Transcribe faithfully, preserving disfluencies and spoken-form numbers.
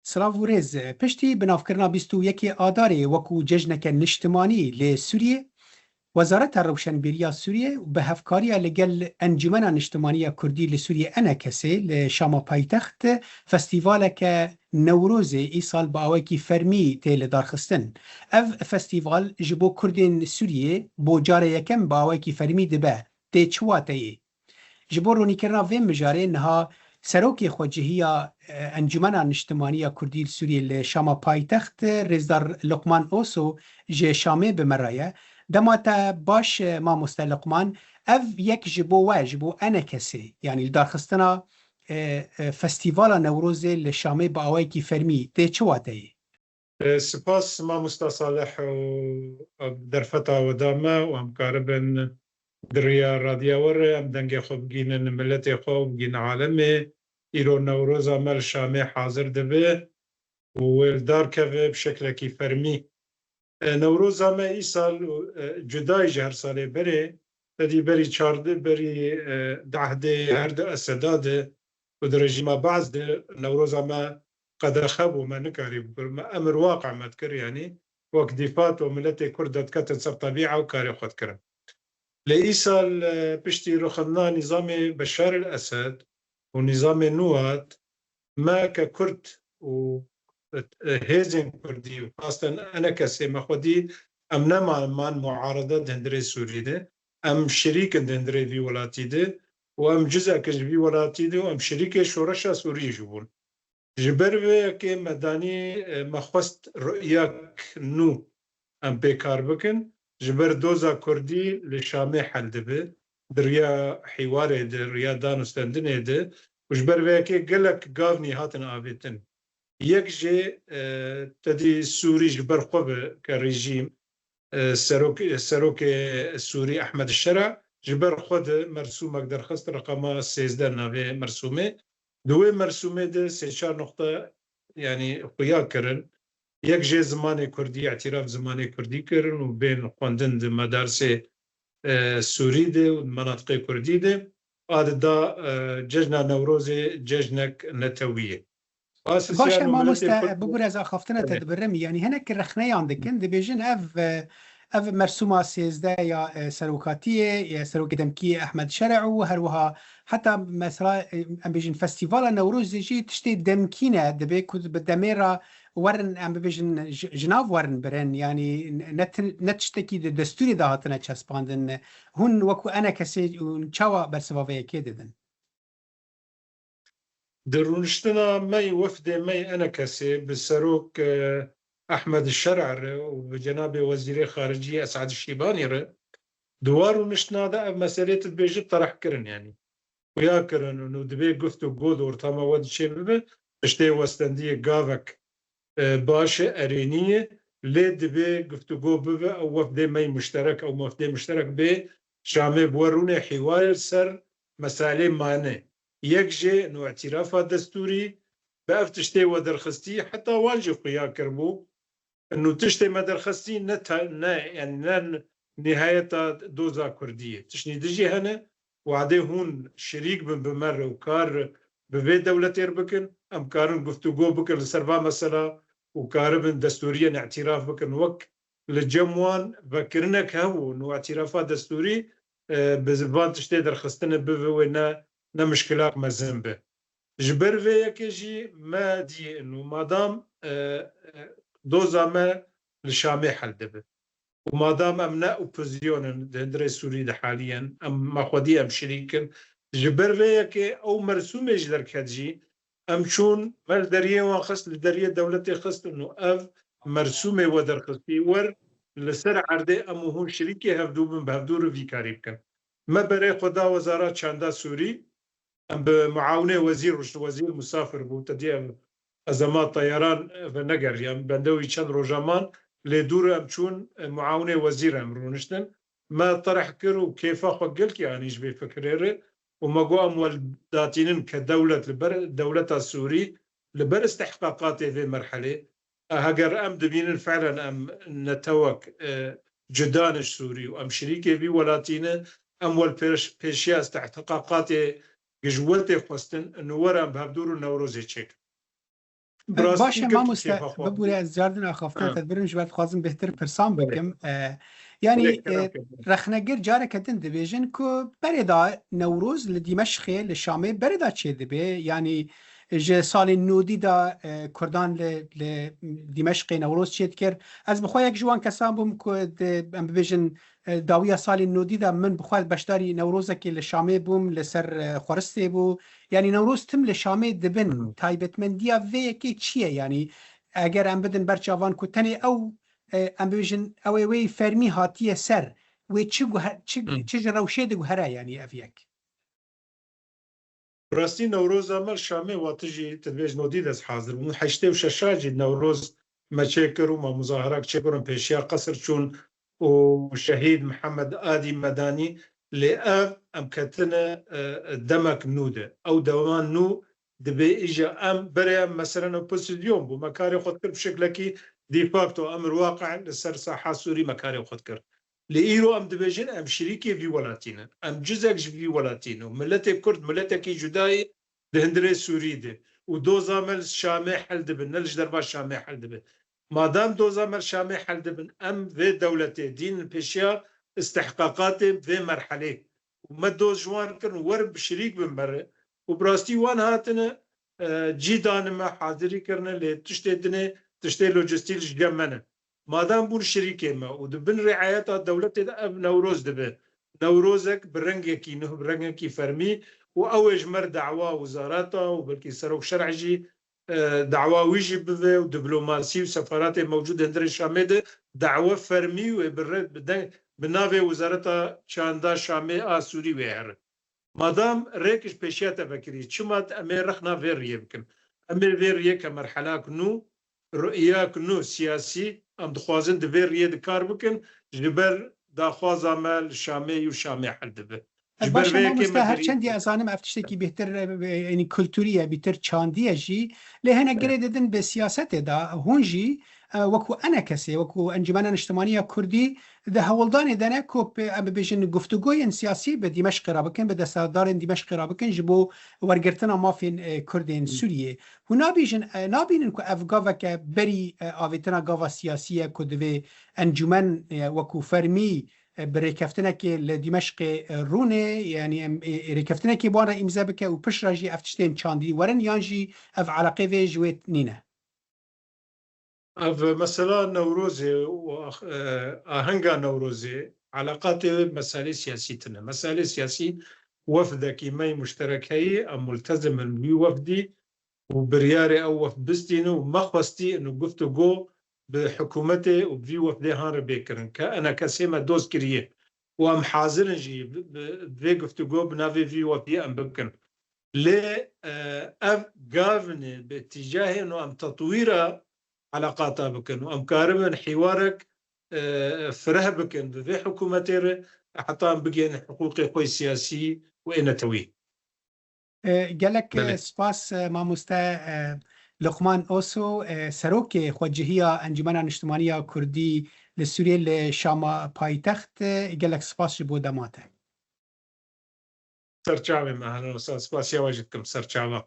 Silav û rêz. Piştî binavkirina bîst û yekê Adarê wekû cejneke niştimanî li Sûriyê, Wezareta Rewşenbîriya Sûriyê bi hevkariya li gel Encûmena Niştimanî ya Kurdî li Sûriyê, ENKSê, li Şama paytext festîvaleke Newrozê îsal bi awayekî fermî tê lidarxistin. Ev festîval ji bo Kurdên Sûriyê bo carê yekem bi awayekî fermî dibe. Tê çi wateyê? Ji bo ronîkirina vê mijarê niha serokê xwecihiya, e, Encûmena Niştimanî ya Kurdî li Sûriyê li Şama paytext, Rêzdar Luqman Oso ji Şamê bi me re ye. Dema te baş, e, mamoste Luqman, ev yek ji bo we, ji bo ENKSê, yanî lidarxistina, e, e, Festîvala Newrozê li Şamê bi awayekî fermî tê çi wateyê? E, spas mamosta Salih û, e, derfeta we da me û em karibin di riya radiya we re em dengê xwe bigînin miletê xwe û bigînin alemê. Îro Newroza me li Şamê hazir dibe û wê li dar keve bi şeklekî fermî. E, Newroza me îsal, e, cudayî ji her salê berê, tedî berî çardeh, berî, e, dehdê her du Eseda de û di rejîma Baas de Newroza me qedexe bû, me nikarî bikur. Me emir wa qamet kir, yanî wek dîfat û miletê Kurd de diketin ser tebîa û karê xwe dikirin. Lê îsal, e, piştî rixandina nîzamê Beşar el Esed û nîzamê nû hat, me ke Kurd û, e, hêzên Kurdî û xasten ENKSê me xwe dî, em neman man muarede di hundirê Sûrî de, em şirîk in di hundirê vî welatî de û em cizek in ji vî welatî de û em şirîkê şoreşa Sûrî jî bûn. Ji ber vê yekê me danî, e, me xwest ru'yek nû em pê kar bikin. Ji ber doza Kurdî li Şamê hel dibe, di riya hîwarê de, riya danûstendinê de û ji ber vê yekê gelek gavnî hatin avêtin. Yek jê, e, tedî Sûrî ji ber xwe bi ke rejîm, e, serok-, serokê Sûrî Ehmed Şera ji ber xwe de mersûmek derxist, reqama sêzdeh navê mersûmê. Di wê mersûmê de sê çar noqte, yanî, xuya kirin. Yek jê zimanê Kurdî, îtîraf zimanê Kurdî kirin û bên xwendin di medarsê, e, Sûrî de û di menatiqê Kurdî de. A di da, e, cejna Newrozê cejnek netewî ye. Baş e, Sosyasyona Miletê mamoste, Kurd bibûr ez axaftina te Evet. dibirim. Yanî hinek rexneyan dikin, dibêjin ev, e, ev mersûma sêzdeh ya, e, serokatiyê, ya serokê demkî Ehmed Şer'û, her wiha heta mesela, e, em bêjin festîvala Newrozê jî tiştê demkî ne, dibê ku bi demê re werin, em bibêjin ji-, ji nav werin birin. Yanî ne ti-, ne tiştekî di destûrê de hatine çespandin. Hûn wekû ENKSê çawa bersiva vê yekê didin? Di rûniştina me yê wefdê me yê ENKSê bi serok, e, Ehmed Şer'a re û bi cenabê Wezîrê Xariciyê Esad Şîbanî re, di wan rûniştina de ev meselê tu dibêjî tereh kirin, yanî xuya kirin û dibê guft û go di ortama we de çê bibe, tiştê westendiyê gavek e, baş e, erênî ye, lê dibê guftûgo bibe, ew wefdê me yê muşterek, ew wefdê muşterek bê Şamê bi we rûnê hîwarê li ser meselê mane. Yek jê nû îtîrafa destûrî, bi ev tiştê we derxistî, heta wan jî xuya kiribû, nû tiştê me derxistî ne te-, ne, yani ne nihayeta doza Kurdî ye. Tiştî din jî hene, wadê hûn şirîk bin bi me re û kar bi vê dewletê re bikin, em karin guftûgo bikin li ser va mesela û karibin destûriyên îtîraf bikin. Wek li cem wan vekirinek hebû, nû îtîrafa destûrî, e, bi van tiştê derxistine bibe wê ne, ne mişkilak mezin be. Ji ber vê yekê jî me dî nû madam, e, e, doza me li Şamê hel dibe. Û madam em ne opozîsyon in di hundirê Sûrî de haliyen, em me xwedî em şirîk in. Ji ber vê yekê ew mersûmê ji derket jî, em çûn, me li deriyê wan xist, li deriyê dewletê xist û ev mersûmê we derxistî wer, li ser erdê em û hûn şirîkê hevdû bin, bi hevdû re vî karî bikin. Me berê xwe da Wezara Çanda Sûrî, em bi muawinê wezîr rûşt, wezîr misafir bû, te dî ev ezema teyaran venegeriyan, bende wî çend roja man, lê dûr em çûn, e, muawinê wezîr em rûniştin. Me tereh kir û kêfa xwe gelkî anî ji vê fikirê re û me got em we datînin ke dewlet li ber, dewleta Sûrî li ber istihqaqatê vê merhelê, e, heger em dibînin felen em netewek, e, cuda ne ji Sûrî û em şirîkê vî welatî ne, em wel pêş-, pêşiya istihqaqatê gi ji we tê xwestin, nû were em bi hevdû rû Newrozê çêkin. Baş e mamoste, bibûre ez cardin axaftina te dibirim, ji ber dixwazim bêhtir pirsan bikim. E, yanî, e, rexnegir careke din dibêjin ku berê da Newroz li Dîmeşqê, li Şamê berê da çêdibe. Yanî ji salên nodî da, e, Kurdan li, li Dîmeşqê Newroz çêdikir. Ez bi xwe yek ji wan kesan bûm ku di, em bibêjin, e, dawiya salên nodî de min bi xwe beşdarî Newrozekê li Şamê bûm, li ser, e, xweristê bû. Yanî Newroz tim li Şamê dibin. Taybetmendiya vê yekê çi ye? Yanî eger em bidin ber çavan ku tenê ew, e, em bibêjin, ew ê wê fermî hatiye ser, wê çi guhe-, çi, çi ji rewşê diguhere, yanî ev yek? Bi rastî Newroza me li Şamê, wa tu jî, tu dibêj nodî de ez hazir bûm. Heştê û şeşa jî Newroz me çêkir û me muzaherak çêkirin, pêşiya qesir çûn û şehîd Mihemed Adî me danî. Lê ev em ketine, e, demek nû de. Ew dema nû dibê îja em berê em meselen opozîsyon bû. Me karê xwe dikir bi şeklekî de facto, emir waqi li ser saha Sûrî me karê xwe dikir. Lê îro em dibêjin em şirîkê vî welatî ne. Em cizek ji vî welatî ne. Û miletê Kurd miletekî cudayî di hundirê Sûrî de. Û doza me li Şamê hel dibe, ne li ji derva Şamê hel dibe. Madam doza me li Şamê hel dibin, em vê dewletê dînin pêşiya istihqaqatê vê merhelê. Û me doz ji wan kirin, werin bi şirîk bin me re. Û bi rastî wan hatine, e, cî dane me, hazirî kirine, lê tiştê dinê, tiştê lojistîk ji cem me ne. Madam bûn şirîkê me û di bin riayeta dewletê de ev Newroz dibe. Newrozek bi rengekî nû, bi rengekî fermî û ew ê ji me re dawa wizareta û belkî serok şer'ê jî, e, dawa wî jî bibe û diplomasî û sefaratê mewcûd hundirê Şamê de dawa fermî wê bi re-, bi deng, bi navê Wizareta Çanda Şamê a Sûrî wê here. Madam rêk ji pêşiya te vekirî, çima em ê rexna vê riyê bikin? Em ê vê riyê ke merhelak nû, ru'yak nû siyasî, em dixwazin di vê riyê de kar bikin, ji ber daxwaza me li Şamê û Şamê hel dibe. Ji ber vê yekê me her çendî ez zanim ev tiştekî bêhtir, e, e, yanî kulturî ye, bêhtir çandî ye jî, lê hinek girê didin bi siyasetê de, hûn jî, e, wekû enekesê, wekû Encûmena Niştimanî ya Kurdî, di hewldanê de ne ku, em bibêjin, guftûgoyên siyasî bi Dîmeşqê re bikin, bi desthilatdarên Dîmeşqê re bikin ji bo wergirtina mafên, e, Kurdên Sûriyê. Hûn nabêjin, e, nabînin ku ev gaveke berî, e, avêtina gava siyasî ye ku divê encûmen, e, wekû fermî, e, bi rêkeftinekê li Dîmeşqê, e, rûnê, yanî em, e, rêkeftinekê bi wan re îmze bike û piştre jî ev tiştên çandî werin, yan jî ev eleqê vê ji wê nîne? Ev mesela Newrozê û ax-, e, ahenga Newrozê eleqatê wê meselê siyasî tine. Meselê siyasî wefdekî me yî muşterek heyî, em multezim in wî wefdî û biryarê ew wefd bistîne û me xwestî û guftûgo bi hikûmetê û vî wefdê han re bê kirin ke enekesê me doz kiriye û em hazir in jî bi, bi vê guftûgo bi navê vî wefdî em bikin. Lê, e, ev gavine bi tîcahê no em tetwîra eleqata bikin û em karibin hîwarek, e, fireh bikin bi vê hikûmetê re heta em bigihînin hiqûqê xwe siyasî û ê netewî. E, gelek, e, Belê. Spas, e, mamoste, e, Luqman Oso, e, serokê xwecihiya Encûmena Niştimanî ya Kurdî li Sûriyê li Şama paytext, e, gelek spas ji bo dema te. Serçavê me, hene wisa spasiya we jî dikim, serçava.